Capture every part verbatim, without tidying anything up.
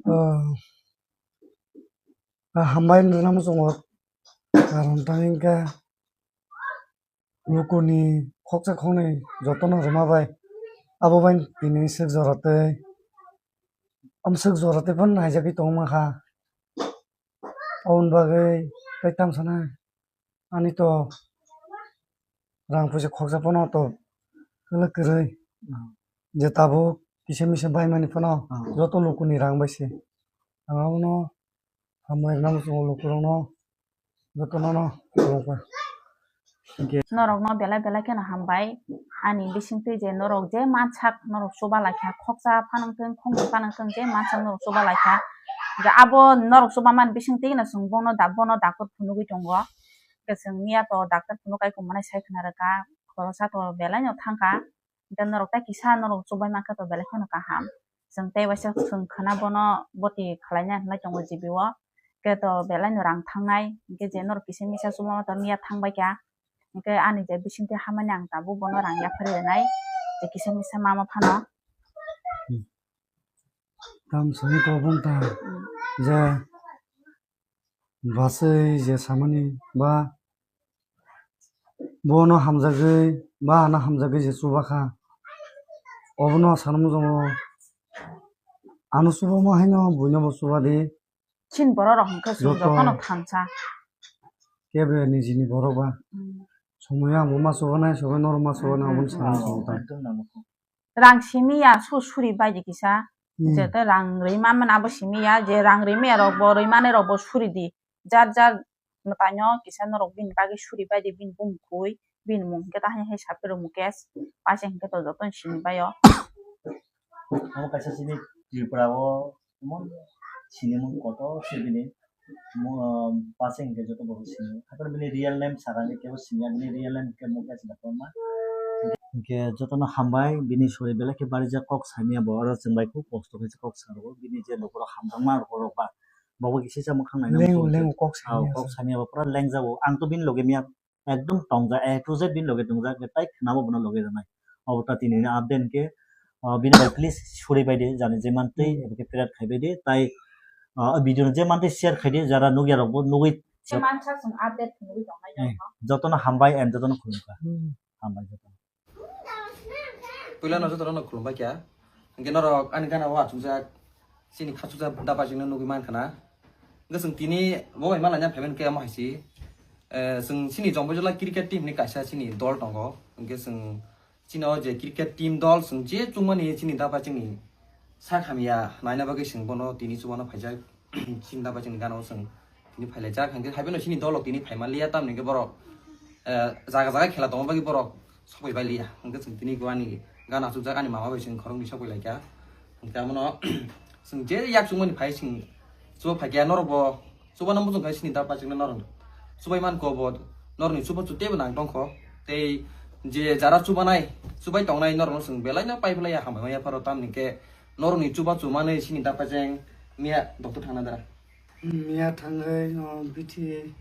Ah, ah, hambai rwna muchungo, karon tang hwnkhe lukuni khoksa khoknwi jotono rwma bai abo bai tini swk jora tei, am swk jora tei phano naijagwi tongma kha. Aboni bagwi tei tamo sanai ani to rang puisa khoksa phano to kwlwk kwrwi. Hmm. Je tabuk kisa misa baimani phano, hmm, joto lukuni rang bai se. Ang abono hambai rwna muchungo lukurokno jotono no khulumkha. Norokno belai belai kheno hambai. Ani bisingtwi je norok je mansak norok chuba laikha, khoksa phanang thung, khongni phanang thung, je mansak norok chuba laikha. Hwnkhe abo norok chuba mani bisingtwi no chwng bono da, bono doctor phunugwi tongo. Hwnkhe chwng miya to doctor phunuk kai kumanai sai khna rwkha, khorosa to belai no thangkha. Hwnkhe norok tei kisa norok chubai mankha to belai kheno kaham. Chwng tei waisa chwng khwna bono boti khlaina hinlai tongo G B o. Hwnkhe to belai no rang thangnai. Hwnkhe je norok kisa misa chuba ma to miya thangbai kha. Hwnkhe ani je bisingtwi hamani ang tabuk bono rang yapharwi rwnai. Je kisa misa mama phano. Hmm. Tam sani kobong ta. Hmm. Je Bwsai je samani ba bono hamjagwi ba ano hamjagwi je chuba kha, obono sana muchungo. Ano chubama haino buino bo chuba di. Chini borok rok hwnkhe chwng joto jotono thansa. Kebo nijini borok ba. Hmm. Somoyo amo ma chubanai, somoyo norok ma chubanai, obono sana muchungo ta. Rang simi ya, su suri bai di kisa. Hmm. Je te rang rwi man man abo simi ya, je rang rwi maya rok bo, rwi manai rok bo suri di. Jar jar mwtai no kisa norok bini bagwi suri bai di, bini bumung khui, bini mung hwnkhe ta hai hai sapiro Mukesh, paisa hwnkhe to jotono simi bai o. Omo kaisa chini Tripura o emon sinimung kotor se bini. Mo, ah, paisa hwnkhe joto borok sini. Hakhe bini real name saka hwnkhe kebo sini ya, bini real name hwnkhe Mukesh Debbarma. Hwnkhe jotono hambai, bini sori belai khe barijak kok samiya bo, oro chwng bai khe kosto khe kok sa rwo. Bini je lukurok hamjakma rok ba, bo bo kisa cha mwkhang naina lengo, muchung lengo khe, kok ah, samiya kok sa. Samiya bo pura lengjak bo. Ang to bini loge miya ekdom tongjak, A to Z bini loge tongjak, tai khwnabo bono loge rwnai. Obo ta tini ni update hwnkhe, ah, bini bai please suri bai di, jani je mantwi, hmm, ebo khe pirat khai bai di, tai, ah, video no je mantwi share khai di, jara nukya rok bo nugwi. Je mansa chwng update nugwi tongnai, eh, jotono hambai and jotono khulumkha. Hmm. Hambai jotono. Puila no jotono no khulumbai kha. Hwnkhe norok ani gana o achukjak. Chini khachukjak dapa chwngno nugwi mankha na. Hwnkhe chwng tini bo bai malanya phaimani khe omo hai se. Eh, chwng chini Jomboijola cricket team ni kaisa chini dol tongo. Hwnkhe chwng chini o je cricket team dol chwng je chwngmani chini dapa chwngni sak hamya naina bagwi chwng bono tini chubano phaijak. Chini dapa chwngni gana o chwng tini phailaijak. Hwnkhe haiphano chini dolo tini phaimanliya tamni hwnkhe borok, eh, jaga jaga khela tongma bagwi borok sokbai bailiya. Hwnkhe chwng tini go ani gana achukjak ani mama bai chwng khoroknwi sokbai laikha. Hwnkhe abono chwng je yak chukmani phai chwng chuba phaikha norokbo chubano muchung khai chini dapa chwngno norok chubai mankho bo norokni chuba chu teibo nang tongkho. Tei je jara chubanai chubai tongnai norokno chwng belaino pai phlaiya hambai manya pharo tamni hwnkhe norokni chuba chumanwi chini dapa chwng miya doctor thangna dara. Miya thangwi, o, bithi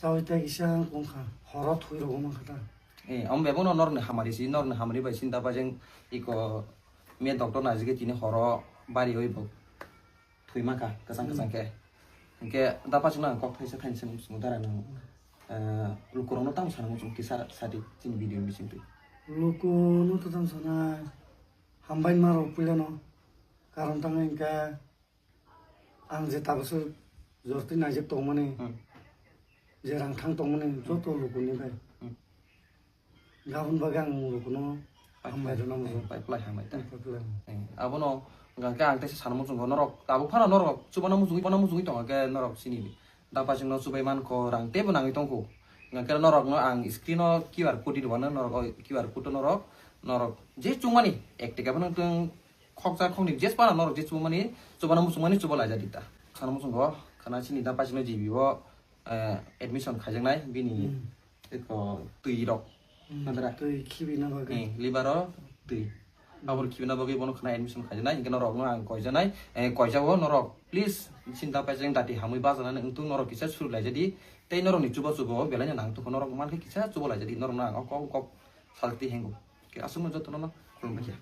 chawi tei kisa wngkha, horo thwi rogwi mankha ta. Eh, omo bebakno norokni hamari si, norokni hamari bai chini dapa chwng iko miya doctor naijagwi tini horo bari oi bo thwi mankha, kwchang kwchang khe. Hwnkhe dapa chwngno ang kok thaisa thaini se mung swngo dara nang, eh, lukurokno tamo sana muchung kisa sadi chini video ni bisingtwi. Lukuno to tamo sana hambai ma rok puilano, karon tangwi hwnkhe ang je tabukso jortwi naijak tongmani, hmm, je rang thang tongmani joto lukuni bai. Hmm. Gabon bagwi ang lukuno hambai rwna muchung. Pai phlai hambai ta. Pai phlai. Eh, abono hwnkhe ang teisa sana muchungo norok tabuk phano norok chubana muchungwi, chubana muchungwi tongo khe norok chini dapa chwngno chubai mankho rang teibo nangwi tongkho. Hwnkhe norokno ang screen o Q R code di rwmano norok o Q R code o norok, norok je chumani ek taka phano tong khoksa khokni je chubana norok je chumani chubana muchungmani chuba laijadi ta. Sana muchungo khana chini dapa chwngno G B o, eh, admission khaijaknai bini, hmm, eko twi rok. Hmm, nadra. Twi khibina bagwi. Eh, liver o twi. Hmm. Aboni khibina bagwi bono khna admission khaijaknai, hwnkhe norokno ang koijaknai, eh, koijao norok, please, chini dapa chwng dati hamwi bajanani wngthung, norok kisa suri laijadi, tei norokni chuba chubo belaino nangtongkho, norok mankhe kisa chuba laijadi, norokno ang o kok kok salti hengo. Khe aswkno jotono no khulumbaikha.